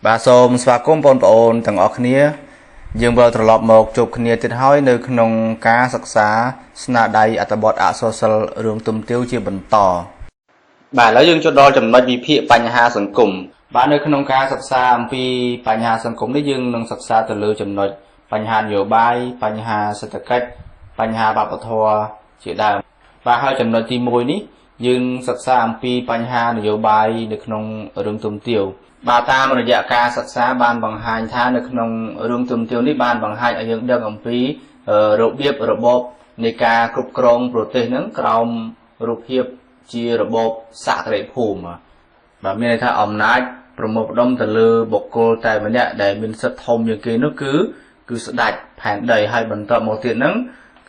បាទសូមស្វាគមន៍បងប្អូនទាំងអស់គ្នាយើងវិលត្រឡប់មកជួបគ្នាទៀតហើយនៅក្នុងការសិក្សាស្នាដៃអត្ថបទអក្សរសិល្ប៍រឿងទុំទាវជាបន្តបាទឥឡូវយើងចូលដល់ចំណុចវិភាគបញ្ហាសង្គមបាទនៅក្នុងការសិក្សាអំពីបញ្ហាសង្គមនេះយើងនឹងសិក្សាទៅលើចំណុចបញ្ហានយោបាយបញ្ហាសេដ្ឋកិច្ចបញ្ហាវប្បធម៌ជាដើមបាទហើយចំណុចទី1នេះយើងសិក្សាអំពីបញ្ហានយោបាយនៅក្នុងរឿងទុំទាវបាទតាមរយៈការសិក្សាបានបង្ហាញថានៅក្នុងរឿងទុំទាវនេះបានបង្ហាញឲ្យយើងដឹងអំពីរបៀបរបបនៃការគ្រប់គ្រងប្រទេសហ្នឹងក្រោមរូបភាពជារបបសក្តិភូមិបាទមានន័យថាអំណាចប្រមូលផ្ដុំទៅលើបុគ្គលតែម្នាក់ដែលមានសិទ្ធិធំជាងគេនោះគឺស្ដេចផែនដីហើយបន្តមកទៀតហ្នឹង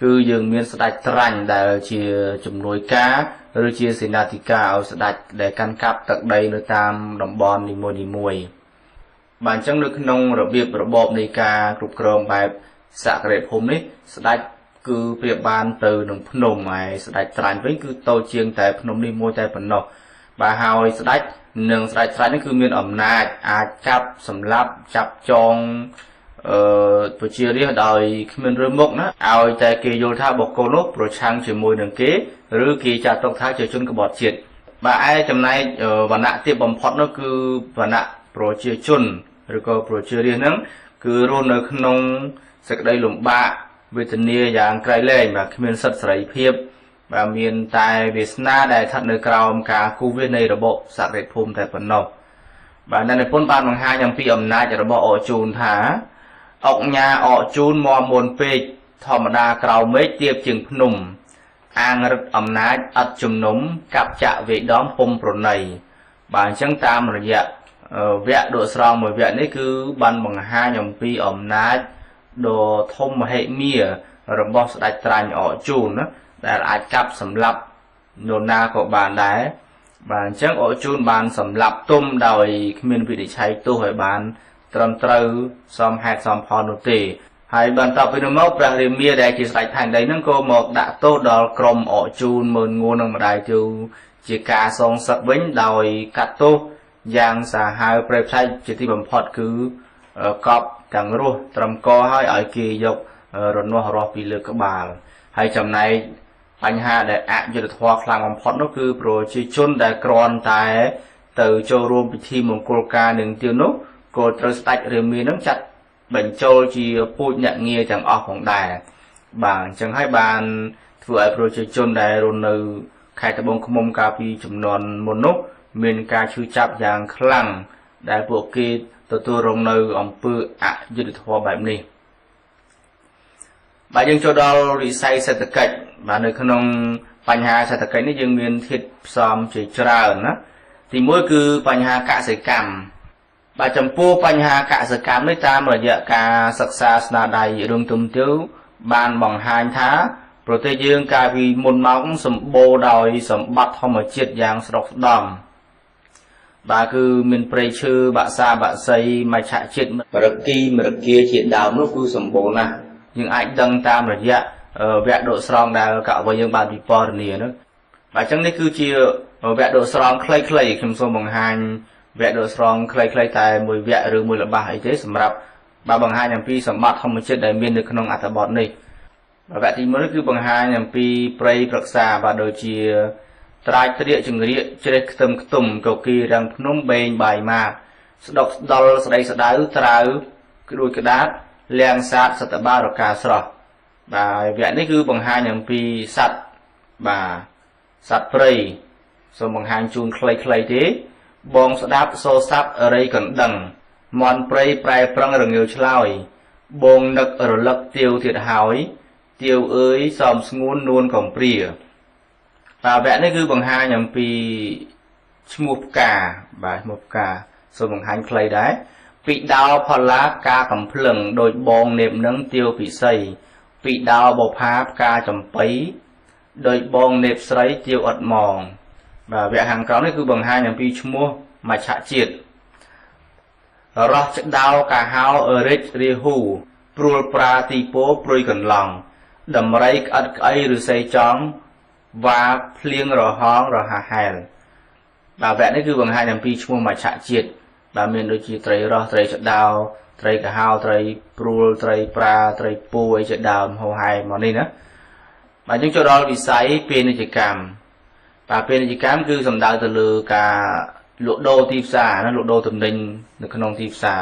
គឺយើងមានស្ដេចត្រាញ់ដែលជាជំនួយការឬជាសេនាធិការឲ្យស្ដេចដែលកាន់កាប់ទឹកដីនៅតាមតំបន់នីមួយៗបាទអញ្ចឹងនៅក្នុងរបៀបរបបនៃការគ្រប់គ្រងបែបសក្តិភូមិនេះស្ដេចគឺប្រៀបបានទៅនឹងភ្នំហើយស្ដេចត្រាញ់វិញគឺតូចជាងតែភ្នំនេះមួយតែប៉ុណ្ណោះបាទហើយស្ដេចនិងស្ដេចត្រាញ់នេះគឺមានអំណាចអាចចាប់សម្លាប់ចាប់ចងអឺប្រជារាស្ត្រដោយគ្មានរឿងមុខណាឲ្យតែគេយល់ថាបុគ្គលនោះប្រឆាំងជាមួយនឹងគេឬគេចាត់ទុកថាជាជនក្បត់ជាតិបាទឯចំណែកវណ្ណៈទាបបំផុតនោះគឺវណ្ណៈប្រជាជនឬក៏ប្រជារាស្ត្រហ្នឹងគឺរស់នៅក្នុងសេចក្តីលំបាកវេទនាយ៉ាងក្រៃលែងបាទគ្មានសិទ្ធិសេរីភាពបាទមានតែវាសនាដែលស្ថិតនៅក្រោមការគូវាសនៃរបបសក្តិភូមិតែប៉ុណ្ណោះបាទអ្នកនិពន្ធបានបង្ហាញអំពីអំណាចរបស់អជូនថាអុកញ៉ាអជូនមមុនពេកធម្មតាក្រៅមេឃទៀបជាងភ្នំអាងរឹតអំណាចឥតជំនុំកាប់ចាក់វេដំពុំប្រណីបាទអញ្ចឹងតាមរយៈវគ្គដកស្រង់មួយវគ្គនេះគឺបានបង្ហាញអំពីអំណាចដ៏ធំមហិមារបស់ស្ដេចត្រាញ់អជូនណាដែលអាចកាប់សម្លាប់នរណាក៏បានដែរបាទអញ្ចឹងអជូនបានសម្លាប់ទុំដោយគ្មានវិនិច្ឆ័យទោសឲ្យបានត្រឹមត្រូវសមហេតុសមផលនោះទេហើយបន្ទាប់ពីនោះមកព្រះរាមាដែលជាស្ដេចផែនដីហ្នឹងក៏មកដាក់ទោសដល់ក្រុមអជូនម៉ឺនងួននិងម្ដាយទាវជាការសងសឹកវិញដោយកាត់ទោសយ៉ាងសាហាវព្រៃផ្សៃជាទីបំផុតគឺកប់ទាំងរស់ត្រឹមកហើយឲ្យគេយករនាស់រាស់ពីលើក្បាលហើយចំណែកបញ្ហាដែលអយុត្តិធម៌ខ្លាំងបំផុតនោះគឺប្រជាជនដែលគ្រាន់តែទៅចូលរួមពិធីមង្គលការនឹងទាវនោះក៏ត្រូវស្ដេចរាមានឹងចាត់បញ្ចូលជាពូជអ្នកងារទាំងអស់ផងដែរបាទអញ្ចឹងហើយបានធ្វើឲ្យប្រជាជនដែលរស់នៅខេត្តត្បូងឃ្មុំកាលពីចំនួនមុននោះមានការឈឺចាប់យ៉ាងខ្លាំងដែលពួកគេទទួលរងនៅអំពើអយុត្តិធម៌បែបនេះបាទយើងចូលដល់វិស័យសេដ្ឋកិច្ចបាទនៅក្នុងបញ្ហាសេដ្ឋកិច្ចនេះយើងមានធាតុផ្សំជាច្រើនណាទី1គឺបញ្ហាកសិកម្មបាទចំពោះបញ្ហាកសិកម្មនេះតាមរយៈការសិក្សាស្នាដៃរឿងទុំទាវបានបង្ហាញថាប្រទេសយើងកាលពីមុនមកសម្បូរដោយសម្បត្តិធម្មជាតិយ៉ាងស្រស់ស្ដំបាទគឺមានព្រៃឈើបាក់សាបាក់សីមច្ឆជាតិមរគីមរគាជាដើមនោះគឺសម្បូរណាស់យើងអាចដឹងតាមរយៈវគ្គដកស្រង់ដែលកវីយើងបានពិពណ៌នានោះបាទអញ្ចឹងនេះគឺជាវគ្គដកស្រង់ខ្លីៗខ្ញុំសូមបង្ហាញវគ្គដកស្រង់ខ្លីៗតែមួយវគ្គឬមួយល្បះអីទេសម្រាប់បាទបង្ហាញអំពីសម្បត្តិធម្មជាតិដែលមាននៅក្នុងអត្ថបទនេះបាទវគ្គទី1គឺបង្ហាញអំពីព្រៃប្រឹក្សាបាទដូចជាត្រាចត្រៀកចង្រៀកជ្រេះខ្ទឹមខ្ទុំកគីរាំងភ្នំបេងបាយម៉ាតស្ដុកស្ដុលស្ដីស្ដៅត្រាវក្ដួចក្ដាតលៀងសាតសតបារកាស្រស់បាទវគ្គនេះគឺបង្ហាញអំពីសត្វបាទសត្វព្រៃសូមបង្ហាញជូនខ្លីៗទេបងស្ដាប់សូរស័ព្ទរៃកណ្ដឹងមន់ព្រៃប្រែប្រឹងរងាវឆ្លើយបងនឹករលឹកទាវទៀតហើយទាវអើយសំស្ងួននួនកំព្រាបាទវគ្គនេះគឺបង្ហាញអំពីឈ្មោះផ្កាបាទឈ្មោះផ្កាសូមបង្ហាញខ្លីដែរពីដោផល្លាផ្កាកំភ្លឹងដោយបងនេបនឹងទាវពិសីពីដោបផាផ្កាចំប៉ីដោយបងនេបស្រីទាវអត់ម៉ងបាទវគ្គខាងក្រោមនេះគឺបង្ហាញអំពីឈ្មោះមច្ឆជាតិរោះឆ្ដោកាហោរិចរាហ៊ូព្រួលប្រាទីពោព្រុយកន្លងដំរីក្អិតក្អីឫស្សីចង់វ៉ាភ្លៀងរហងរហះហែលបាទវគ្គនេះគឺបង្ហាញអំពីឈ្មោះមច្ឆជាតិ បាទមានដូចជាត្រីរស់ត្រីចដោត្រីកាហោត្រីព្រួលត្រីប្រាត្រីពូអីជាដើមហោហែមកនេះណាបាទយើងចូលដល់វិស័យពាណិជ្ជកម្មបាទពាណិជ្ជកម្មគឺសំដៅទៅលើការលក់ដូរទីផ្សារណាលក់ដូរទំនិញនៅក្នុងទីផ្សារ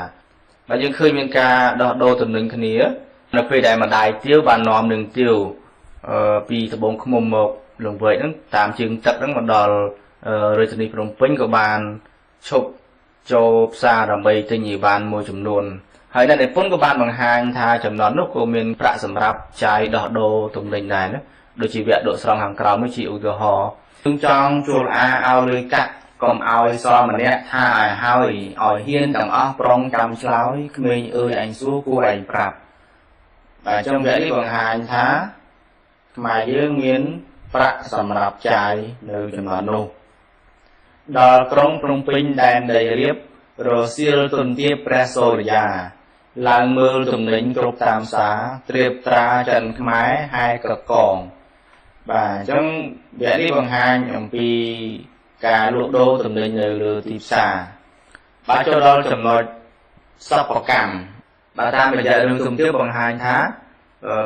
បាទយើងឃើញមានការដោះដូរទំនិញគ្នានៅពេលដែលម្ដាយទាវបាននាំនឹងទាវពីត្បូងឃ្មុំមកលង្វែកហ្នឹងតាមជើងទឹកហ្នឹងមកដល់រាជធានីភ្នំពេញក៏បានឈប់ចូលផ្សារដើម្បីទិញអីវ៉ាន់មួយចំនួនហើយអ្នកនិពន្ធក៏បានបង្ហាញថាចំនួននោះក៏មានប្រាក់សម្រាប់ចាយដោះដូរទំនិញដែរណាដូចជាវគ្គដកស្រង់ខាងក្រោមនេះជាឧទាហរណ៍យើងចង់ជួលអាឲ្យលុយកាក់កុំឲ្យសមម្នាក់ថាឲ្យហើយឲ្យហ៊ានទាំងអស់ប្រុងចាំឆ្លើយក្មេងអើយអញសួរគួរឯងប្រាប់បាទអញ្ចឹងវគ្គនេះបង្ហាញថាខ្មែរយើងមានប្រាក់សម្រាប់ចាយនៅចំនួននោះដល់ក្រុងភ្នំពេញដែនដីរៀបរសៀលទុនទាបព្រះសូរិយាឡើងមើលទំនិញគ្រប់តាមសារត្រៀបត្រាចិនខ្មែរហែកកងបាទអញ្ចឹងវគ្គនេះបង្ហាញអំពីការលក់ដូរទំនិញនៅលើទីផ្សារបាទចូលដល់ចំណុចសិប្បកម្មបាទតាមរយៈរឿងទំទាបបង្ហាញថា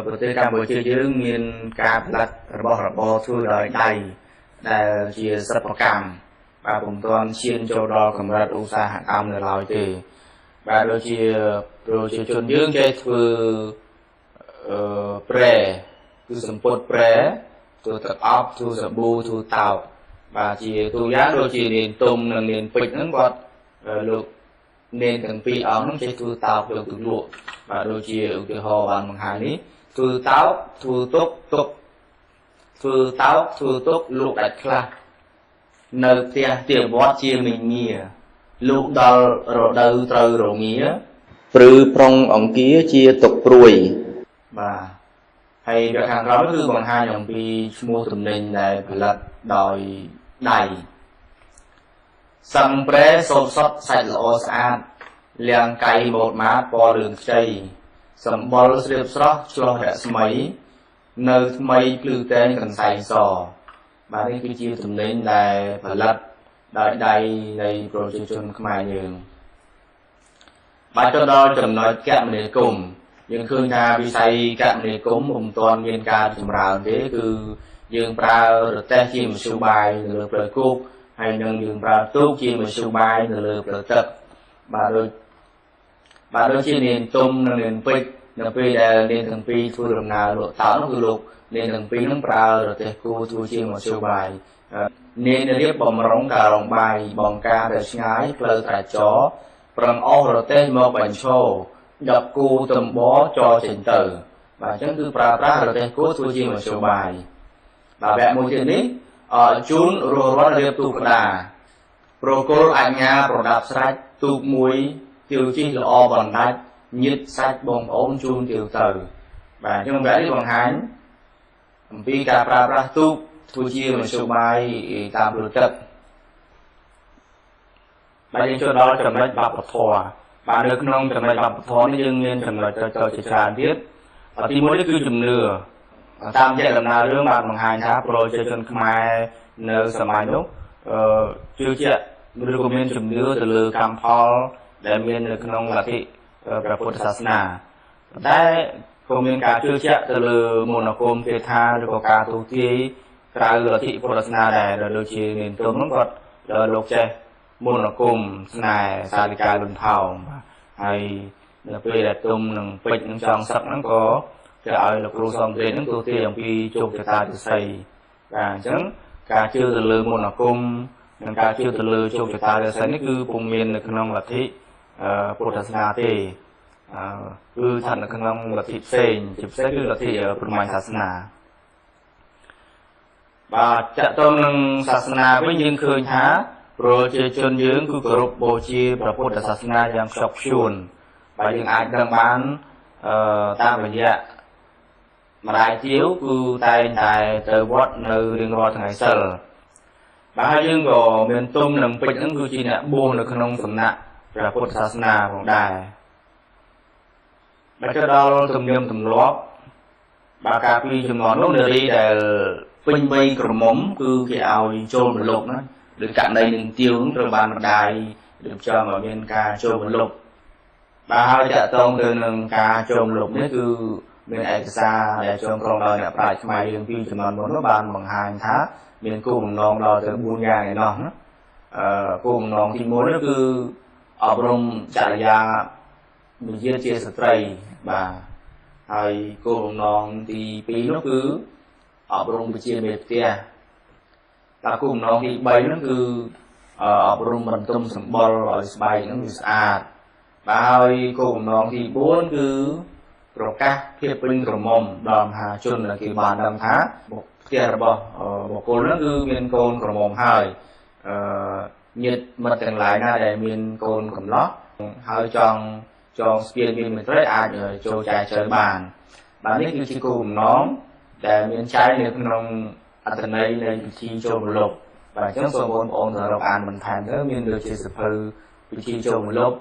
ប្រទេសកម្ពុជាយើងមានការផលិតរបស់របរធ្វើដោយដៃដែលជាសិប្បកម្មបាទពុំទាន់ឈានចូលដល់កម្រិតឧស្សាហកម្មនៅឡើយទេបាទដូចជាប្រជាជនយើងចេះធ្វើប្រែគឺសម្ពុតប្រែធ្វើទឹកអប់ធ្វើសាប៊ូធ្វើតោកបាទជាទូយ៉ាងដូចជានាងទុំនិងនាងពេជ្រហ្នឹងគាត់លោកនាងទាំងពីរអង្គហ្នឹងចេះធ្វើតោកយកទៅលក់បាទដូចជាឧទាហរណ៍បានបង្ហាញនេះធ្វើតោកធ្វើទុកទុកធ្វើតោកធ្វើទុកលក់ដាច់ខ្លះនៅផ្ទះទាវត្តជាមីងាលុះដល់រដូវត្រូវរងាព្រឺប្រុងអង្គាជាទុកព្រួយបាទហើយវគ្គខាងក្រោមគឺបង្ហាញអំពីឈ្មោះទំនិញដែលផលិតដោយដៃសឹងប្រែសូត្រសុតសាច់ល្អស្អាតលៀងកៃម៉ូតម៉ាតពណ៌លឿងខ្ចីសម្បុរស្រាបស្រស់ឆ្លោះរស្មីនៅថ្មីភ្លឺតែងកន្សែងសបាទនេះគឺជាទំនិញដែលផលិតដោយដៃនៃប្រជាជនខ្មែរយើងបាទចូលដល់ចំណុចគមនាគមន៍យើងឃើញថាវិស័យគមនាគមន៍ពុំទាន់មានការចម្រើនទេគឺយើងប្រើរទេះជាមធ្យោបាយនៅលើផ្លូវគោកហើយនឹងយើងប្រើទូកជាមធ្យោបាយនៅលើផ្លូវទឹកបាទដូចជានាងទុំនិងនាងពេជ្រនៅពេលដែលនាងទាំងពីរធ្វើដំណើរលក់តោនោះគឺលោកនាងទាំងពីរនឹងប្រើរទេះគោធ្វើជាមធ្យោបាយនាងរៀបបំរុងការងបាយបងការទៅឆ្ងាយផ្លូវត្រាចរប្រឹងអស់រទេះមកបញ្ឈរដប់គូតំបចរចេញទៅបាទអញ្ចឹងគឺប្រើប្រាស់រទេះគោធ្វើជាមធ្យោបាយបាទវគ្គមួយទៀតនេះជូនរស់រាន់រៀបទូកក្តារប្រគល់អញ្ញាប្រដាប់ស្រេចទូកមួយទាវជីល្អបណ្ដាច់ញាតសាច់បងប្អូនជូនទាវទៅបាទអញ្ចឹងវគ្គនេះបង្ហាញអំពីការប្រើប្រាស់ទូកធ្វើជាមធ្យោបាយតាមផ្លូវទឹកបាទយើងចូលដល់ចំណុចវប្បធម៌បាទនៅក្នុងចំណុចវប្បធម៌នេះយើងមានចំណុចតូចៗជាច្រើនទៀតទីមួយនេះគឺជំនឿតាមរយៈដំណើររឿងបានបង្ហាញថាប្រជាជនខ្មែរនៅសម័យនោះជឿជាក់ឬក៏មានជំនឿទៅលើកម្មផលដែលមាននៅក្នុងលទ្ធិព្រះពុទ្ធសាសនាប៉ុន្តែក៏មានការជឿជាក់ទៅលើមន្តអាគមគាថាឬក៏ការទូទាយក្រៅលទ្ធិពុទ្ធសាសនាដែរដូចជានាងទុំហ្នឹងគាត់លោកចេះមន្តអាគមស្នេហ៍សារិកាលុនថោងបាទហើយនៅពេលដែលទុំនឹងពេជ្រនឹងចង់សឹកហ្នឹងក៏គេឲ្យលោកគ្រូសំទេហ្នឹងទូទាយអំពីជោគជតាទិសីបាទអញ្ចឹងការជឿទៅលើមន្តអាគមនិងការជឿទៅលើជោគជតាទិសីនេះគឺពុំមាននៅក្នុងលទ្ធិពុទ្ធសាសនាទេគឺស្ថិតនៅក្នុងលទ្ធិផ្សេងជាពិសេសគឺលទ្ធិព្រហ្មញ្ញសាសនាបាទតកតងនឹងសាសនាវិញយើងឃើញថាប្រជាជនយើងគឺគោរពបូជាព្រះពុទ្ធសាសនាយ៉ាងខ្ជាប់ខ្ជួនបាទយើងអាចដឹងបានតាមរយៈម្ដាយទាវគឺតែងតែទៅវត្តនៅរៀងរាល់ថ្ងៃសិលបាទហើយយើងក៏មានទុំនិងពេជ្រហ្នឹងគឺជាអ្នកបួសនៅក្នុងសំណាក់ព្រះពុទ្ធសាសនាផងដែរបាទចូលដល់ទំនៀមទម្លាប់បាទកាលពីជំនាន់នោះនារីដែលពេញវ័យក្រមុំគឺគេឲ្យចូលមលុបណាដូចករណីនឹងទាវត្រូវបានម្ដាយ រៀបចំឲ្យមានការចូលមលុបបាទហើយតកតងទៅនឹងការចូលមលុបនេះគឺមានឯកសារដែលចងក្រងដោយអ្នកប្រាជ្ញខ្មែរយើងពីចំនួនមុននោះបានបង្ហាញថាមានគោលបំណងដល់ទៅ4យ៉ាងឯណោះណាគោលបំណងទី1នោះគឺអប់រំចរិយាវិទ្យាជាស្ត្រីបាទហើយគោលបំណងទី2នោះគឺអប់រំវិជ្ជាមេផ្ទះបាទគោលបំណងទី3នោះគឺអប់រំបន្ទុំសម្បុរឲ្យស្បែកនឹងវាស្អាតបាទហើយគោលបំណងទី4គឺប្រកាសភាពពេញក្រមុំដល់មហាជនដែលគេបានដឹងថាផ្ទះរបស់បុគ្គលនោះគឺមានកូនក្រមុំហើយញាតិមិត្តទាំងឡាយណាដែលមានកូនកំឡោះហើយចង់ចងស្ពានមានមេត្រីអាចចូលចែកចៅបានបាទនេះគឺជាគោលបំណងដែលមានចែងនៅក្នុងអត្ថន័យនៃពិធីចូលមលុបបាទអញ្ចឹងសូមបងប្អូនទៅរកអានបន្ថែមទៅមានដូចជាសភៅពិធីចូលមលុប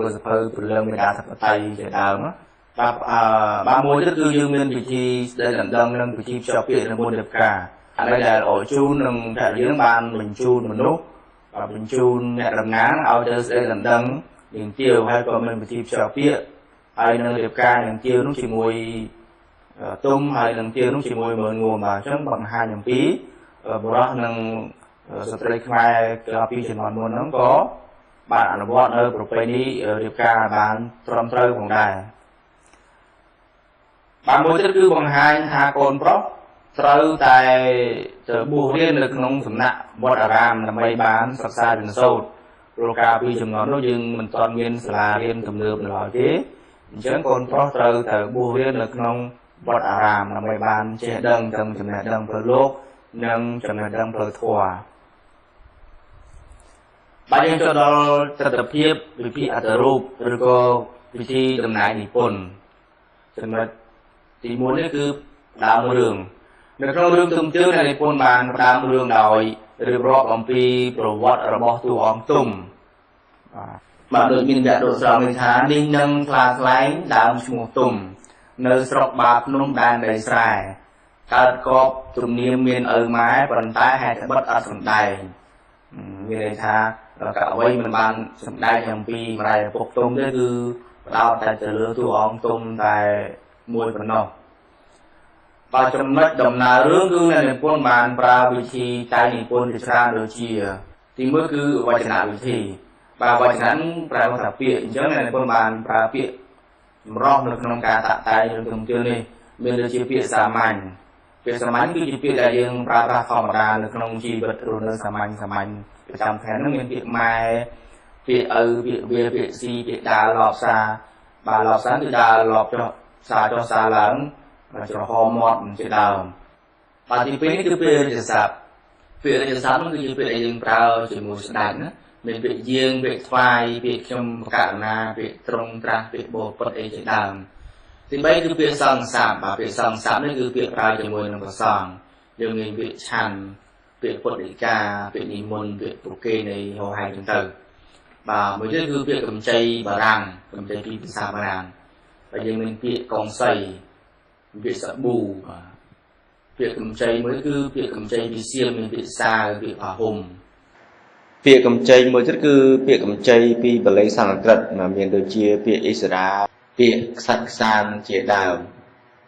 ឬសភៅព្រលឹងមេដាធិបតេយ្យជាដើមបាទបាទមួយទៀតគឺយើងមានពិធីស្ដីដណ្ដឹងនិងពិធីភ្ជាប់ពាក្យនៅមុនរៀបការអានេះដែលអជូននិងភរិយាបានបញ្ជូនមនុស្សបាទបញ្ជូនអ្នកតំណាងឲ្យទៅស្ដីដណ្ដឹងនាងទាវហើយក៏មានពិធីភ្ជាប់ពាក្យហើយនឹងរៀបការនាងទាវនោះជាមួយទុំហើយនឹងទាវនោះជាមួយមើលងួមបាទអញ្ចឹងបង្ហាញអំពីបុរសនិងស្ត្រីខ្មែរកាលពីជំនាន់មុនហ្នឹងក៏បានអនុវត្តនៅប្រពៃណីរៀបការបានត្រឹមត្រូវផងដែរបាទមួយទៀតគឺបង្ហាញថាកូនប្រុសត្រូវតែទៅបួសរៀននៅក្នុងសំណាក់វត្តអារាមដើម្បីបានសិក្សារៀនសូត្រព្រោះកាលពីជំនាន់នោះយើងមិនទាន់មានសាលារៀនទំនើបនៅឡើយទេអញ្ចឹងកូនប្រុសត្រូវទៅបួសរៀននៅក្នុងវត្តអារាមដើម្បីបានចេះដឹងទាំងចំណេះដឹងផ្លូវលោកនិងចំណេះដឹងផ្លូវធម៌បាទយើងចូលដល់ទិដ្ឋភាពវិភាគអត្តរូបឬក៏ពិធីតំណាងនិពន្ធចំណុចទី1នេះគឺដើមរឿងនៅក្នុងរឿងទុំទាវអ្នកនិពន្ធបានផ្ដើមរឿងដោយរៀបរាប់អំពីប្រវត្តិរបស់តួអង្គទុំបាទដូចមានវគ្គដូចស្រង់នេះថានេះនឹងខ្លាថ្លែងដើមឈ្មោះទុំនៅស្រុកបាភ្នំដែនដីស្រែកើតកបទំនៀមមានឪម៉ែប៉ុន្តែហេតុត្បិតអត់សម្ដែងមានន័យថាកវីមិនបានសម្ដែងអំពីម្ដាយឪពុកទុំទេគឺផ្ដោតតែទៅលើតួអង្គទុំតែមួយប៉ុណ្ណោះបាទចំណុចដំណើររឿងគឺអ្នកនិពន្ធបានប្រើវិធីតែងនិពន្ធជាច្រើនដូចជាទី1គឺវចនវិធីបាទវចនៈប្រែថាពាក្យអញ្ចឹងអ្នកនិពន្ធបានប្រើពាក្យចម្រុះនៅក្នុងការតាក់តែងរឿងទុំទាវនេះមានដូចជាពាក្យសាមញ្ញពាក្យសាមញ្ញគឺជាពាក្យដែលយើងប្រើប្រាស់ធម្មតានៅក្នុងជីវិតរស់នៅសាមញ្ញសាមញ្ញប្រចាំថ្ងៃហ្នឹងមានពាក្យម៉ែពាក្យឪពាក្យវាពាក្យស៊ីពាក្យដើរលបសាបាទលបសាគឺដើរលបចុះសាចុះសាឡើងច្រហមាត់ជាដើមបាទទី2នេះគឺពាក្យរាជសព្ទពាក្យរាជសព្ទនោះគឺជាពាក្យដែលយើងប្រើជាមួយស្ដេចណាមានពាក្យយាងពាក្យថ្វាយពាក្យខ្ញុំបកណាពាក្យត្រង់ត្រាស់ពាក្យបោពុតអីជាដើមទី3គឺពាក្យសង្ឃសព្ទបាទពាក្យសង្ឃសព្ទនេះគឺពាក្យប្រើជាមួយនឹងព្រះសង្ឃយើងមានពាក្យឆាន់ពាក្យពុទ្ធិកាពាក្យនិមន្តពាក្យប្រគេនៃហោហែងចឹងទៅបាទមួយទៀតគឺពាក្យកម្ចីបារាំងកម្ចីពីភាសាបារាំងបាទយើងមានពាក្យកងសីពាក្យសាប៊ូបាទពាក្យកម្ចីមួយគឺពាក្យកម្ចីពីសៀមមានពាក្យសាវពាក្យផាហុំពាក្យកម្ចីមួយទៀតគឺពាក្យកម្ចីពីបាលីសំស្ក្រឹតមានដូចជាពាក្យអិសរាពាក្យខ្សាច់ខ្សានជាដើម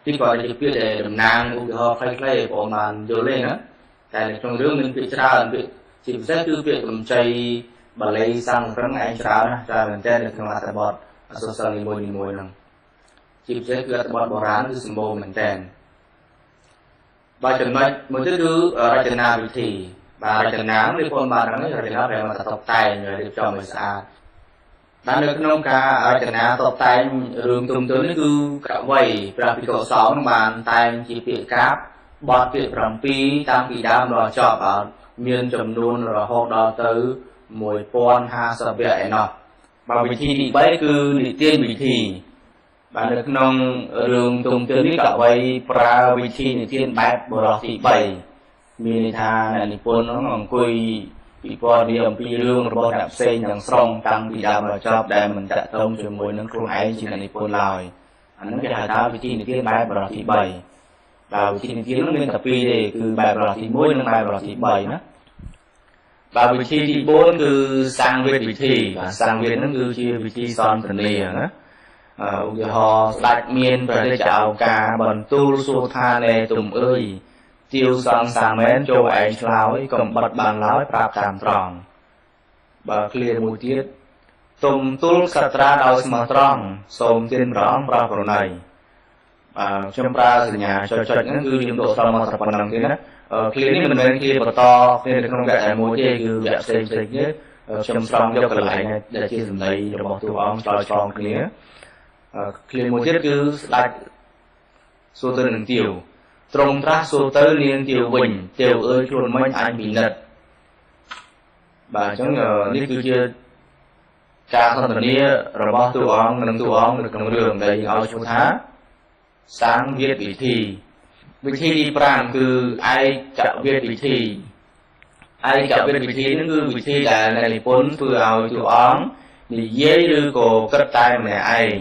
ទីគាត់ជាពាក្យដែលតំណាងឧទាហរណ៍ខ្លីៗបងបានយល់ទេណាតែនៅក្នុងរឿងមានពាក្យច្រើនពាក្យជាពិសេសគឺពាក្យកម្ចីបាលីសំស្ក្រឹតឯងច្រើនណាស់ច្រើនមែនទែននៅក្នុងអត្ថបទអក្សរសិល្ប៍នីមួយៗហ្នឹងជាពិសេសគឺអត្ថបទបុរាណគឺសម្បូរមែនទែនបាទចំណុចមួយទៀតគឺរចនាវិធីបាទរចនានេះបងបានហ្នឹងរចនាប្រែមកតុបតែងរៀបចំឲ្យស្អាតបាទនៅក្នុងការរចនាតុបតែងរឿងទុំទល់នេះគឺកវីព្រះភិក្ខុសង្ឃបានតែងជាពាក្យកាព្យបទពាក្យ7តាំងពីដើមដល់ចប់បាទមានចំនួនរហូតដល់ទៅ1050វគ្គឯណោះបាទវិធីទី3គឺនិទានវិធីបាទនៅក្នុងរឿងទុំទល់នេះកវីប្រើវិធីនិទានបែបបុរសទី3មានន័យថាអ្នកនិពន្ធហ្នឹងអង្គុយពិពណ៌នាអំពីរឿងរបស់អ្នកផ្សេងទាំងស្រុងតាំងពីដើមដល់ចប់ដែលមិនតាក់ទងជាមួយនឹងខ្លួនឯងជាអ្នកនិពន្ធឡើយអាហ្នឹងគេហៅថាវិធីនិទានបែបបុរសទី3បាទវិធីនិទានហ្នឹងមានតែពីរទេគឺបែបបុរសទី1និងបែបបុរសទី3ណា បាទវិធីទី4គឺសង្វេទវិធីបាទសង្វេទហ្នឹងគឺជាវិធីសន្ទនាណាឧទាហរណ៍ស្ដេចមានព្រះរាជឱកាបន្ទូលសួរថាណែទុំអើយទាវសង្សារមែនចូលឯងឆ្លើយកុំបិទបានឡើយប្រាប់តាមត្រង់បាទឃ្លាមួយទៀតទុំទូលក្សត្រាដោយស្មោះត្រង់សូមទានព្រះអង្គប្រោសប្រណីបាទខ្ញុំប្រើសញ្ញាចុចចុចហ្នឹងគឺយើងដកស្រង់មកតែប៉ុណ្្នឹងទេណាឃ្លានេះមិនមែនឃ្លាបន្តគ្នានៅក្នុងវគ្គតែមួយទេគឺវគ្គផ្សេងផ្សេងគ្នាខ្ញុំស្រង់យកកន្លែងដែលជាសម្ដីរបស់តួអង្គឆ្លើយឆ្លងគ្នាឃ្លាមួយទៀតគឺស្ដេចសួរទៅនឹងទាវត្រង់ត្រាស់សួរទៅនាងទាវវិញទាវអើយខ្លួនមិញអាចពិនិត្យបាទអញ្ចឹងនេះគឺជាការសន្ទនារបស់តួអង្គនិងតួអង្គនៅក្នុងរឿងដែលយើងឲ្យឈ្មោះថាសង្វេទវិធីវិធីទី5គឺឯកវេទវិធីឯកវេទវិធីហ្នឹងគឺវិធីដែលអ្នកនិពន្ធធ្វើឲ្យតួអង្គនិយាយឬក៏គិតតែម្នាក់ឯង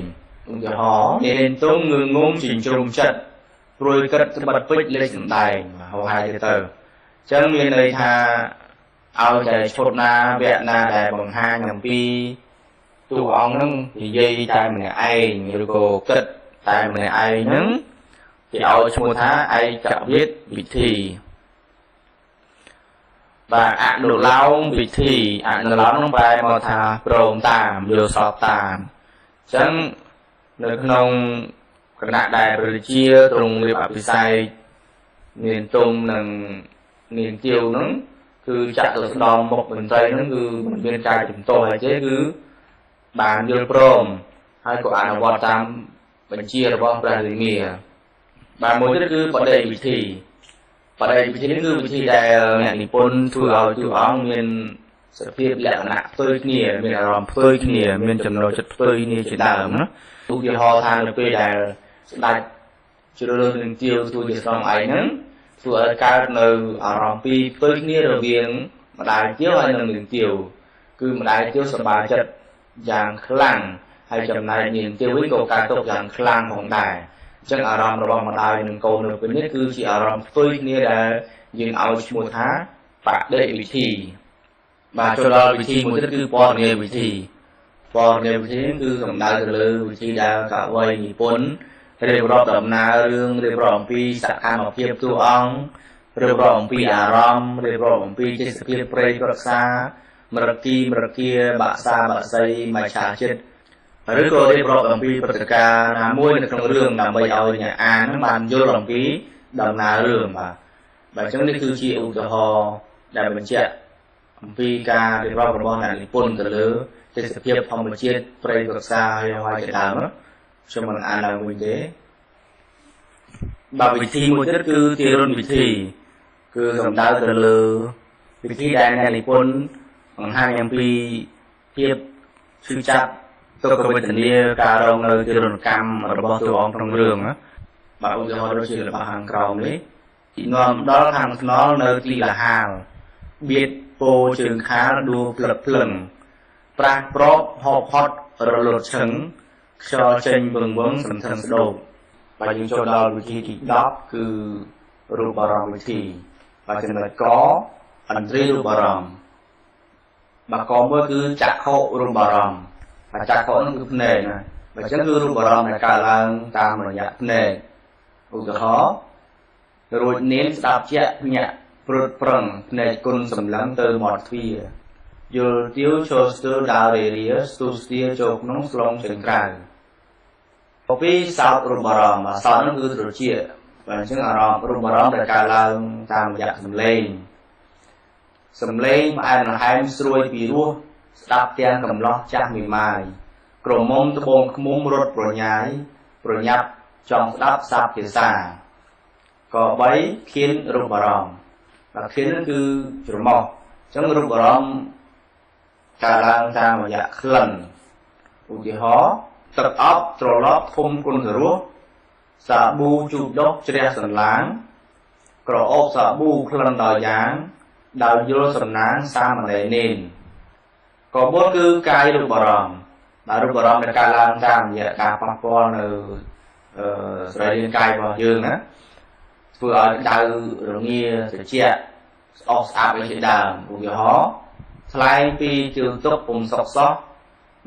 ឧទាហរណ៍នាងទុំងឿងងំចិញ្ជ្រុំចិត្តព្រួយគិតត្បិតពេជ្រលេខសម្ដែងហៅហើយទៅអញ្ចឹងមានន័យថាឲ្យតែឈុតណាវគ្គណាដែលបង្ហាញអំពីតួអង្គហ្នឹងនិយាយតែម្នាក់ឯងឬក៏គិតតែម្នាក់ឯងហ្នឹងគេឲ្យឈ្មោះថាឯកវេទវិធីបាទអនុឡោមវិធីអនុឡោមនឹងប្រែមកថាព្រមតាមយល់សពតាមអញ្ចឹងនៅក្នុងគណៈដែលព្រះរាជាទ្រង់រៀបអភិសេកនាងទុំនិងនាងទាវហ្នឹងគឺចាក់ទៅស្ដមមុខមន្ត្រីហ្នឹងគឺមិនមានការជំទាស់អីទេគឺបានយល់ព្រមហើយក៏អនុវត្តតាមបញ្ជារបស់ព្រះរាមាបាទមួយទៀតគឺបដិវិធីបដិវិធីនេះគឺវិធីដែលអ្នកនិពន្ធធ្វើឲ្យតួអង្គមានសភាពលក្ខណៈផ្ទុយគ្នាមានអារម្មណ៍ផ្ទុយគ្នាមានចំណូលចិត្តផ្ទុយគ្នាជាដើមណាឧទាហរណ៍ថានៅពេលដែលស្ដេចជ្រើសរើសនឹងទាវធ្វើជាស្រង់ឯងហ្នឹងធ្វើឲ្យកើតនៅអារម្មណ៍ពីរផ្ទុយគ្នារវាងម្ដាយទាវហើយនិងនាងទាវគឺម្ដាយទាវសប្បាយចិត្តយ៉ាងខ្លាំងហើយចំណែកនាងទាវវិញក៏កើតទុក្ខយ៉ាងខ្លាំងផងដែរអញ្ចឹងអារម្មណ៍របស់ម្ដាយនិងកូននៅពេលនេះគឺជាអារម្មណ៍ផ្ទុយគ្នាដែលយើងឲ្យឈ្មោះថាបដិវិធីបាទចូលដល់វិធីមួយទៀតគឺពណ៌នាវិធីពណ៌នាវិធីគឺសំដៅទៅលើវិធីដែលកវីនិពន្ធរៀបរាប់ដំណើររឿងរៀបរាប់អំពីសកម្មភាពតួអង្គរៀបរាប់អំពីអារម្មណ៍រៀបរាប់អំពីទេសភាពព្រៃប្រឹក្សាមរគីមរគាបាក់សាបាក់សីមច្ឆាជាតិឬក៏រៀបរាប់អំពីព្រឹត្តិការណ៍ណាមួយនៅក្នុងរឿងដើម្បីឲ្យអ្នកអាននឹងបានយល់អំពីដំណើររឿងបាទបាទអញ្ចឹងនេះគឺជាឧទាហរណ៍ដែលបញ្ជាក់អំពីការរៀបរាប់របស់អ្នកនិពន្ធទៅលើទេសភាពធម្មជាតិព្រៃប្រឹក្សាហើយជាដើមខ្ញុំមិនអានឡើងវិញទេបាទវិធីមួយទៀតគឺទារុណវិធីគឺសំដៅទៅលើវិធីដែលអ្នកនិពន្ធបង្ហាញអំពីភាពឈឺចាប់ទុក្ខវេទនាការរងនៅទារុណកម្មរបស់តួអង្គក្នុងរឿងណាបាទឧទាហរណ៍ដូចជារបស់ខាងក្រោមនេះនាំដល់ខាងថ្នល់នៅទីលហាលបៀតពោជើងខាលដួផ្លឹកភ្លឹងប្រាស់ប្របហបហត់រលត់ឈឹងខ្យល់ចេញវឹងវឹងសន្ធឹងស្ដោកបាទយើងចូលដល់វិធីទី10គឺរូបអារម្មណ៍វិធីបាទចំណុចកអន្ត្រីរូបអារម្មណ៍បាទកមួយគឺចក្ខុរូបអារម្មណ៍បាទចក្ខុនោះគឺភ្នែកណាបាទអញ្ចឹងគឺរូបអារម្មណ៍ដែលកើតឡើងតាមរយៈភ្នែកឧទាហរណ៍រួចនាងស្ដាប់ជាក់ភ្ញាក់ព្រុតប្រឹងភ្នែកគុណសម្លឹងទៅមាត់ទ្វារយល់ទាវចូលស្ទើរដើររេរាស្ទុះស្ទាចូលក្នុងស្លងចេញក្រៅពីសោតរូបអារម្មណ៍បាទសោតនោះគឺត្រចៀកបាទអញ្ចឹងអារម្មណ៍រូបអារម្មណ៍ដែលកើតឡើងតាមរយៈសំឡេងសំឡេងផ្អែមល្ហែមស្រួយពីរោះស្ដាប់ទាំងកំឡោះចាស់មេម៉ាយក្រមុំត្បូងឃ្មុំរត់ប្រញាយប្រញាប់ចង់ស្ដាប់សាបភាសាក3ខៀនរូបអារម្មណ៍បាទខៀននោះគឺច្រមុះអញ្ចឹងរូបអារម្មណ៍កើតឡើងតាមរយៈក្លិនឧទាហរណ៍ទឹកអប់ត្រឡប់ធំគុណសរោះសាប៊ូជូបដុសជ្រះសន្លាងក្រអូបសាប៊ូក្លិនដល់យ៉ាងដោយយល់សំណាងសាមណេរនេនក4គឺកាយរូបអារម្មណ៍បាទរូបអារម្មណ៍ដែលកើតឡើងតាមរយៈការប៉ះពាល់នៅសរីរាង្គកាយរបស់យើងណាធ្វើឲ្យដៅរងាត្រជាក់ ស្អុះស្អាប់អីជាដើមឧទាហរណ៍ថ្លែងពីជឿទុកពុំសុកសោះ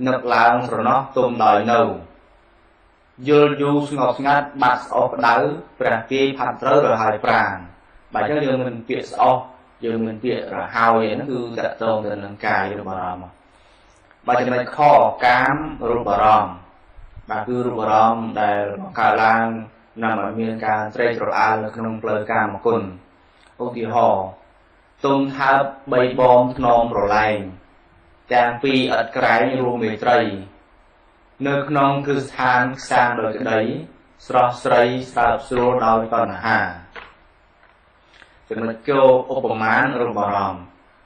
នឹកឡើងស្រណោះទុំដោយនៅយល់យូរស្ងប់ស្ងាត់បាត់ស្អុះក្តៅព្រះទាយផាត់ត្រូវរហើយប្រាណបាទអញ្ចឹងយើងមានពាក្យស្អុះយើងមានពាក្យរហើយហ្នឹងគឺតកតងទៅនឹងកាយរូបអារម្មណ៍បាទចំណុចខកាមរូបអារម្មណ៍បាទគឺរូបអារម្មណ៍ដែលបង្កើតឡើងនាំឲ្យមានការត្រេកត្រអាលនៅក្នុងផ្លូវកាមគុណឧទាហរណ៍ទុំថើបបីបងថ្នមប្រឡែងទាំងពីរឥតក្រែងរួមមេត្រីនៅក្នុងគ្រឹះស្ថានខ្សានដោយក្តីស្រស់ស្រីស្រើបស្រួលដោយតណ្ហាចំណុចគោឧបមារូបអារម្មណ៍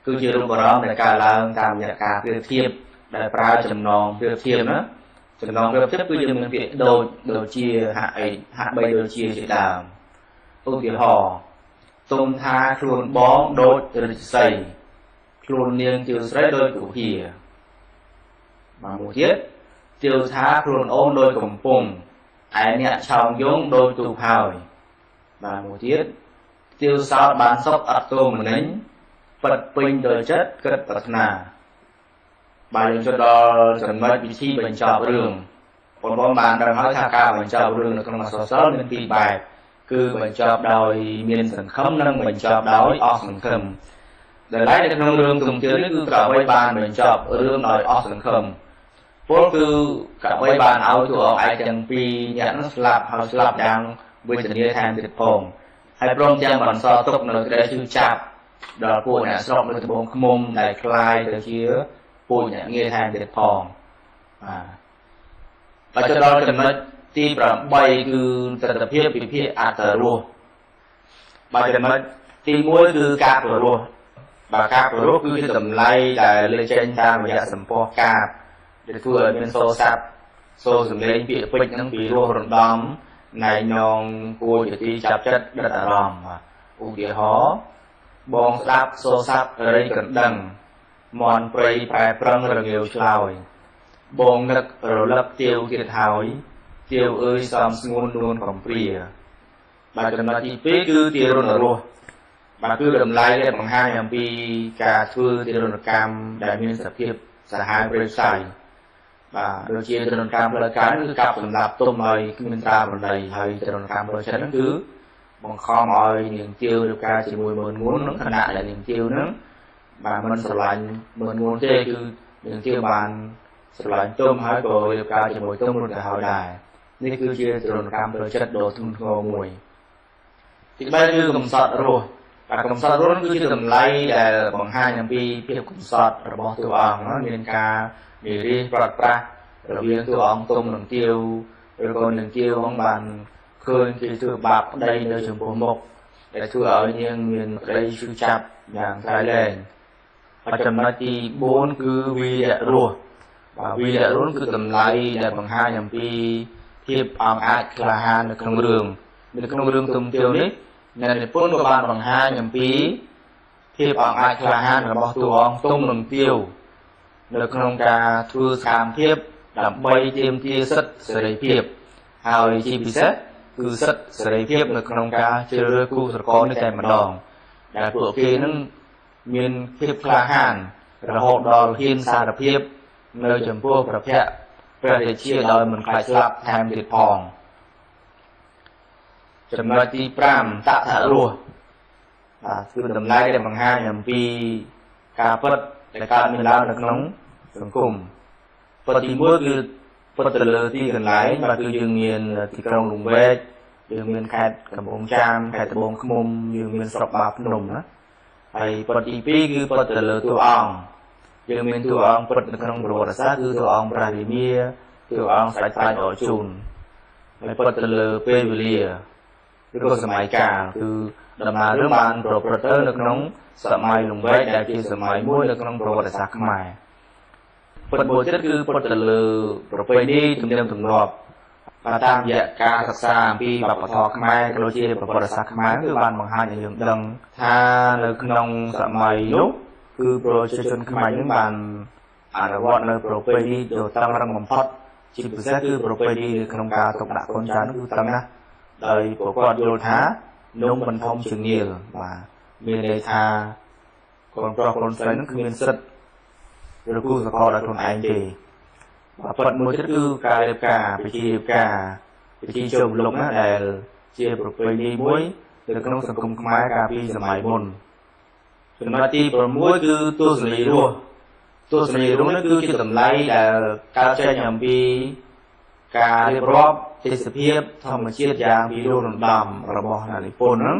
គឺជារូបអារម្មណ៍ដែលកើតឡើងតាមរយៈការប្រៀបធៀបដែលប្រើចំណងប្រៀបធៀបណាចំណងប្រៀបធៀបគឺយើងមានពាក្យដូចដូចជាហាក់អីហាក់បីដូចជាជាដើមឧទាហរណ៍ទុំថាខ្លួនបងដូចឫស្សីខ្លួននាងជាស្រីដូចគុហាបាទមួយទៀតទាវថាខ្លួនអូនដូចកំពង់ឯអ្នកឆោងយងដូចទូហើយបាទមួយទៀតទាវសោតបានសុខអត់ទោមនិញពិតពេញដោយចិត្តគិតប្រាថ្នាបាទយើងចូលដល់ចំណុចវិធីបញ្ចប់រឿងបងប្អូនបានដឹងហើយថាការបញ្ចប់រឿងនៅក្នុងអក្សរសិល្ប៍មានពីរបែបគឺបញ្ចប់ដោយមានសង្ឃឹមនិងបញ្ចប់ដោយអស់សង្ឃឹមដែលឡែកនៅក្នុងរឿងទុំទាវនេះគឺកវីបានបញ្ចប់រឿងដោយអស់សង្ឃឹមពលគឺកវីបានឲ្យតួអង្គឯកទាំងពីរអ្នកនោះស្លាប់ហើយស្លាប់យ៉ាងវេទនាថែមទៀតផងហើយព្រមទាំងបន្សល់ទុកនៅក្តីឈឺចាប់ដល់ពួកអ្នកស្រុកនៅត្បូងឃ្មុំដែលคล้ายទៅជាពួកអ្នកងារថែមទៀតផងបាទចូលដល់ចំណុចទី8គឺទិដ្ឋភាពវិភាគអត្តរសបាទចំណុចទី1គឺការព្រោះបាទការព្រោះគឺជាតម្លៃដែលលេចចេញតាមរយៈសម្ពោះកាបដែលធ្វើឲ្យមានសូរស័ព្ទសូរសំឡេងពាក្យពេចន៍នឹងពីរោះរំដំណែនងគួរជាទីចាប់ចិត្តដិតអារម្មណ៍ឧទាហរណ៍បងស្ដាប់សូរស័ព្ទរៃកណ្ដឹងមន់ព្រៃប្រែប្រឹងរងាវឆ្លើយបងនឹករលឹកទាវទៀតហើយទាវអើយសំស្ងួននួនកំព្រាបាទចំណុចទី2គឺទារុណរសបាទគឺតម្លៃដែលបង្ហាញអំពីការធ្វើទារុណកម្មដែលមានសភាពសាហាវព្រៃផ្សៃបាទដូចជាទារុណកម្មផ្លូវកាយគឺកាប់សម្លាប់ទុំឲ្យគ្មានត្រាប្រណីហើយទារុណកម្មផ្លូវចិត្តហ្នឹងគឺបង្ខំឲ្យនាងទាវរៀបការជាមួយម៉ឺនងួននឹងខណៈដែលនាងទាវហ្នឹងបាទមិនស្រឡាញ់ម៉ឺនងួនទេគឺនាងទាវបានស្រឡាញ់ទុំហើយក៏រៀបការជាមួយទុំរួចទៅហើយដែរនេះគឺជាទារុណកម្មផ្លូវចិត្តដ៏ធ្ងន់ធ្ងរមួយទី3គឺកំសត់រសបាទកំសត់រសគឺជាតម្លៃដែលបង្ហាញអំពីភាពកំសត់របស់តួអង្គមានការនិរាសប្រត់ប្រាស់រវាងតួអង្គទុំនិងទាវឬក៏នឹងទាវហ្នឹងបានឃើញគេធ្វើបាបប្តីនៅចំពោះមុខដែលធ្វើឲ្យនាងមានក្តីឈឺចាប់យ៉ាងក្រៃលែងហើយចំណុចទី4គឺវីរៈរសបាទវីរៈរសគឺតម្លៃដែលបង្ហាញអំពីភាពអង់អាចក្លាហាននៅក្នុងរឿងនៅក្នុងរឿងទុំទាវនេះអ្នកនិពន្ធក៏បានបង្ហាញអំពីភាពអង់អាចក្លាហានរបស់តួអង្គទុំនិងទាវនៅក្នុងការធ្វើសកម្មភាពដើម្បីទាមទារសិទ្ធិសេរីភាពហើយជាពិសេសគឺសិទ្ធិសេរីភាពនៅក្នុងការជ្រើសរើសគូស្រករនេះតែម្ដងដែលពួកគេនឹងមានភាពក្លាហានរហូតដល់ហ៊ានសារភាពនៅចំពោះព្រះភ័ក្ត្រព្រះរាជាដោយមិនខ្លាចស្លាប់ថែមទៀតផងចំណុចទី5តថរសបាទគឺតម្លៃដែលបង្ហាញអំពីការពិតដែលកើតមានឡើងនៅក្នុងសង្គមពិតទី1គឺពិតទៅលើទីកន្លែងបាទគឺយើងមានទីក្រុងលង្វែកយើងមានខេត្តកំពង់ចាមខេត្តត្បូងឃ្មុំយើងមានស្រុកបាភ្នំណាហើយពិតទី2គឺពិតទៅលើតួអង្គយើងមានតួអង្គពិតនៅក្នុងប្រវត្តិសាស្ត្រគឺតួអង្គព្រះរាមាតួអង្គស្ដេចត្រាច់អជូនហើយពិតទៅលើពេលវេលាឬក៏សម័យកាលគឺដំណើររឿងបានប្រព្រឹត្តទៅនៅក្នុងសម័យលង្វែកដែលជាសម័យមួយនៅក្នុងប្រវត្តិសាស្ត្រខ្មែរពិតមួយទៀតគឺពិតទៅលើប្រពៃណីទំនៀមទម្លាប់បាទតាមរយៈការសិក្សាអំពីវប្បធម៌ខ្មែរក៏ដូចជាប្រវត្តិសាស្ត្រខ្មែរគឺបានបង្ហាញឲ្យយើងដឹងថានៅក្នុងសម័យនោះគឺប្រជាជនខ្មែរនឹងបានអនុវត្តនៅប្រពៃណីដ៏តឹងរឹងបំផុតជាពិសេសគឺប្រពៃណីនៅក្នុងការទុកដាក់កូនចៅគឺតឹងណាស់ដោយពួកគាត់យល់ថានំមិនធំជាងនាលបាទ មានន័យថាកូនប្រុសកូនស្រីនឹងគ្មានសិទ្ធិឬគូសកលដល់ខ្លួនឯងទេបាទពិតមួយទៀតគឺការរៀបការពិធីរៀបការពិធីចូលម្លុកណាដែលជាប្រពៃណីមួយនៅក្នុងសង្គមខ្មែរកាលពីសម័យមុនចំណុចទី6គឺទស្សនីយរសទស្សនីយរសនេះគឺជាតម្លៃដែលកើតចេញអំពីការរៀបរាប់ទេសភាពធម្មជាតិយ៉ាងពិរោះរណ្ដំរបស់អ្នកនិពន្ធហ្នឹង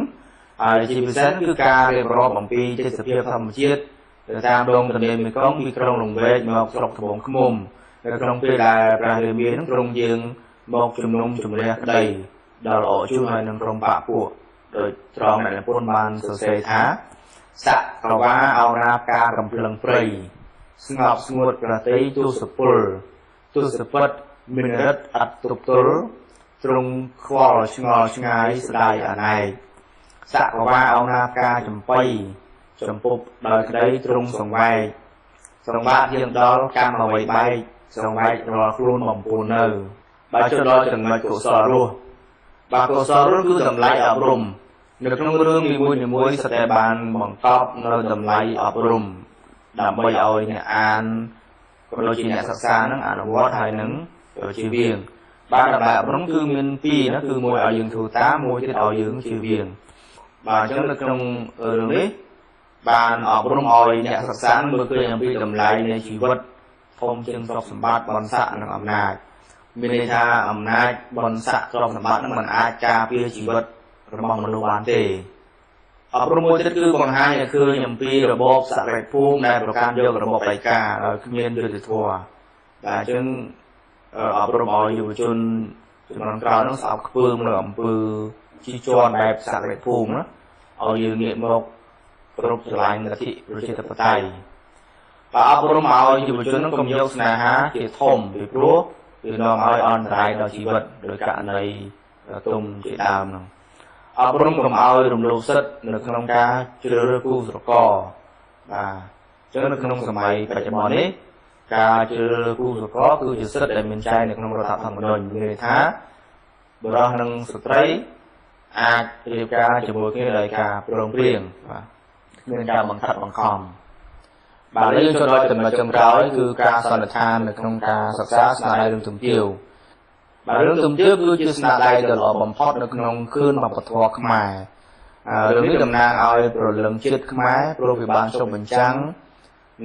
ហើយជាពិសេសគឺការរៀបរាប់អំពីទេសភាពធម្មជាតិទៅតាមដងទន្លេមេគង្គពីក្រុងលង្វែកមកស្រុកត្បូងឃ្មុំនៅក្នុងពេលដែលព្រះរាមានឹងទ្រង់យាងមកជំនុំជម្រះក្តីដល់អកជួហើយនឹងក្រុមបពពួកដោយត្រង់អ្នកនិពន្ធបានសរសេរថាសកវាអោណាការកំភ្លឹងព្រៃស្ងប់ស្ងួតប្រតិទសពលទសពិតមានរិទ្ធអត់ទប់ទល់ទ្រង់ខ្វល់ឆ្ងល់ឆ្ងាយស្ដាយអណែកសកវាអោណាការចំបៃចំពប់ដោយក្តីទ្រង់សង្វែកសង្វាតយាងដល់កម្មអ្វីបែកសង្វែករាល់ខ្លួនបំពូននៅបើចូលដល់ចំណុចកុសលរស់បាទកុសលរស់គឺតម្លៃអប់រំនៅក្នុងរឿងនីមួយៗសុទ្ធតែបានបង្កប់នៅតម្លៃអប់រំដើម្បីឲ្យអ្នកអានក៏ដូចជាអ្នកសិក្សានឹងអនុវត្តហើយនឹងជៀសវាងបាទតម្លៃអប់រំគឺមានពីរណាគឺមួយឲ្យយើងធ្វើតាមមួយទៀតឲ្យយើងជៀសវាងបាទអញ្ចឹងនៅក្នុងរឿងនេះបានអប់រំឲ្យអ្នកសិក្សាមើលឃើញអំពីតម្លៃនៃជីវិតធំជាងទ្រព្យសម្បត្តិបុណ្យស័ក្តិនិងអំណាចមានន័យថាអំណាចបុណ្យស័ក្តិទ្រព្យសម្បត្តិនឹងមិនអាចការពារជីវិតរបស់មនុស្សបានទេអប់រំមួយទៀតគឺបង្ហាញឲ្យឃើញអំពីរបបសក្តិភូមិដែលប្រកាន់យករបបផ្ដាច់ការដោយគ្មានយុត្តិធម៌បាទអញ្ចឹងអប់រំឲ្យយុវជនជំនាន់ក្រោយនឹងស្អប់ខ្ពើមនៅអំពើជិះជាន់បែបសក្តិភូមិណាឲ្យយើងងាកមកគ្រប់ស្រឡាញ់លទ្ធិប្រជាធិបតេយ្យបាទអប់រំឲ្យយុវជននឹងកុំយកស្នេហាជាធំពីព្រោះវានាំឲ្យអន្តរាយដល់ជីវិតដោយករណីទុំជាដើមនោះអប់រំកុំឲ្យរំលោភសិទ្ធិនៅក្នុងការជ្រើសរើសគូស្រករបាទអញ្ចឹងនៅក្នុងសម័យបច្ចុប្បន្ននេះការជ្រើសរើសគូស្រករគឺជាសិទ្ធិដែលមានចែងនៅក្នុងរដ្ឋធម្មនុញ្ញមានន័យថាបុរសនិងស្ត្រីអាចរៀបការជាមួយគ្នាដោយការព្រមព្រៀងបាទគ្មានការបង្ខិតបង្ខំបាទយើងចូលដល់ចំណុចចុងក្រោយគឺការសន្និដ្ឋាននៅក្នុងការសិក្សាស្នាដៃរឿងទំទាវបាទរឿងទំទាវគឺជាស្នាដៃដ៏ល្អបំផុតនៅក្នុងគ្រឿនវប្បធម៌ខ្មែររឿងនេះតំណាងឲ្យព្រលឹងជាតិខ្មែរព្រោះវាបានឆ្លុះបញ្ចាំង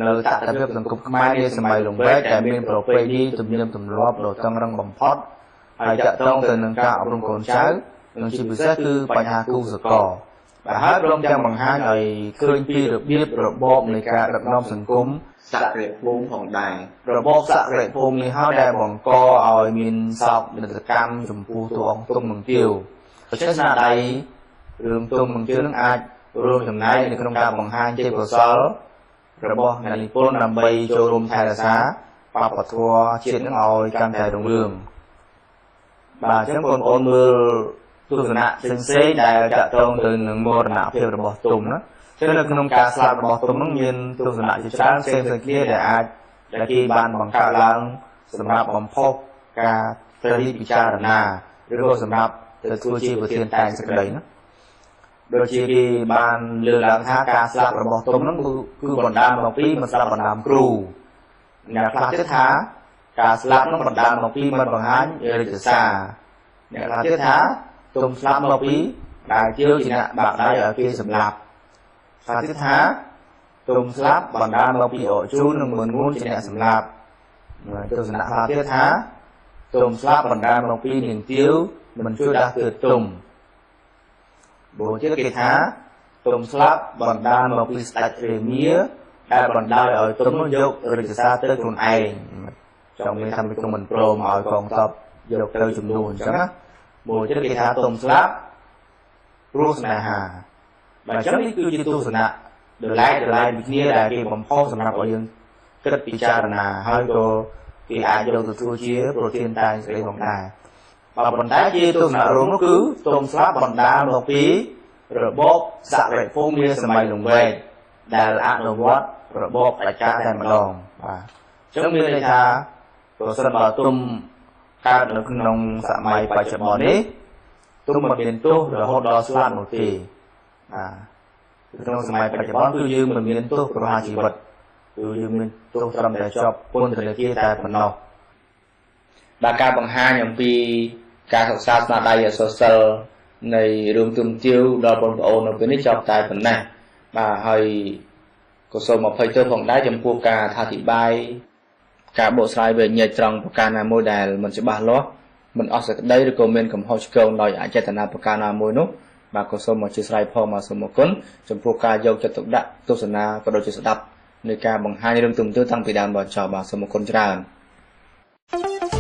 នៅតថភាពសង្គមខ្មែរនាសម័យលង្វែកដែលមានប្រពៃណីទំនៀមទម្លាប់ដ៏តឹងរ៉ឹងបំផុតហើយតាក់ទងទៅនឹងការអប់រំកូនចៅនិងជាពិសេសគឺបញ្ហាគូសកលបាទហើយព្រមទាំងបង្ហាញឲ្យឃើញពីរបៀបរបបនៃការដឹកនាំសង្គម សក្តិភូមិផងដែរ របបសក្តិភូមិនេះហើយដែលបង្កឲ្យមានសោកនាដកម្មចំពោះតួអង្គទុំនិងទាវដូច្នេះស្នាដៃរឿងទុំនិងទាវនឹងអាចរួមចំណែកនៅក្នុងការបង្ហាញទេពកោសល្យរបស់អ្នកនិពន្ធដើម្បីចូលរួមថែរក្សាវប្បធម៌ជាតិនឹងឲ្យកាន់តែរុងរឿងបាទអញ្ចឹងបងប្អូនមើលទស្សនៈផ្សេងៗដែលតាក់ទងទៅនឹងមរណភាពរបស់ទុំណាចឹងនៅក្នុងការស្លាប់របស់ទុំនឹងមានទស្សនៈជាច្រើនផ្សេងៗគ្នាដែលអាចដែលគេបានបង្កើតឡើងសម្រាប់បំផុសការត្រិពិចារណាឬក៏សម្រាប់ទៅធ្វើជាប្រធានតែងសេចក្តីណាដូចជាគេបានលើកឡើងថាការស្លាប់របស់ទុំនឹងគឺបណ្ដាលមកពីមិនស្លាប់បណ្ដាមគ្រូអ្នកខ្លះទៀតថាការស្លាប់នឹងបណ្ដាលមកពីមិនបង្ហាញរាជសារអ្នកខ្លះទៀតថាទុំស្លាប់មកពីដែលជឿជាអ្នកបាក់ដៃឲ្យគេសម្លាប់ខ្លះទៀតថាទុំស្លាប់បណ្ដាលមកពីអកជូននិងមឿនងួនជាអ្នកសម្លាប់ទស្សនៈខ្លះទៀតថាទុំស្លាប់បណ្ដាលមកពីនាងទាវមិនជួយដាស់តឿនទុំបូជាគេថាទុំស្លាប់បណ្ដាលមកពីស្ដេចរាមាដែលបណ្ដោយឲ្យទុំនោះយករាជសារទៅខ្លួនឯងចង់មានថាមិនមិនព្រមឲ្យកងទ័ពយកទៅជំនួសអញ្ចឹងណាមួយទៀតគេថាទុំស្លាប់ព្រោះស្នេហាបាទអញ្ចឹងនេះគឺជាទស្សនៈដោយឡែកដោយឡែកពីគ្នាដែលគេបំផុសសម្រាប់ឲ្យយើងគិតពិចារណាហើយក៏គេអាចយកទៅធ្វើជាប្រធានតែងសេចក្តីផងដែរបាទប៉ុន្តែជាទស្សនៈរួមនោះគឺទុំស្លាប់បណ្ដាលមកពីរបបសក្តិភូមិនាសម័យលង្វែកដែលអនុវត្តរបបផ្ដាច់ការតែម្ដងបាទអញ្ចឹងមានន័យថាប្រសិនបើទុំកើតនៅក្នុងសម័យបច្ចុប្បន្ននេះទុំមិនមានទោសរហូតដល់ស្លាប់នោះទេបាទ ក្នុងសម័យបច្ចុប្បន្នគឺយើងមិនមានទោសប្រហារជីវិតគឺយើងមានទោសត្រឹមតែជាប់ពន្ធនាគារតែប៉ុណ្ណោះ បាទការបង្ហាញអំពីការសិក្សាស្នាដៃអក្សរសិល្ប៍នៃរឿងទុំទាវដល់បងប្អូននៅពេលនេះចប់តែប៉ុណ្ណេះបាទហើយក៏សូមអភ័យទោសផងដែរចំពោះការអធិប្បាយការបកស្រាយវែកញែកត្រង់ប្រការណាមួយដែលមិនច្បាស់លាស់មិនអស់សេចក្តីឬក៏មានកំហុសឆ្គងដោយអចេតនាប្រការណាមួយនោះបាទក៏សូមអធិស្ឋានផងបាទសូមអរគុណចំពោះការយកចិត្តទុកដាក់ទស្សនាក៏ដូចជាស្ដាប់នៃការបង្ហាញរឿងទុំទាវតាំងពីដើមដល់ចប់បាទសូមអរគុណច្រើន។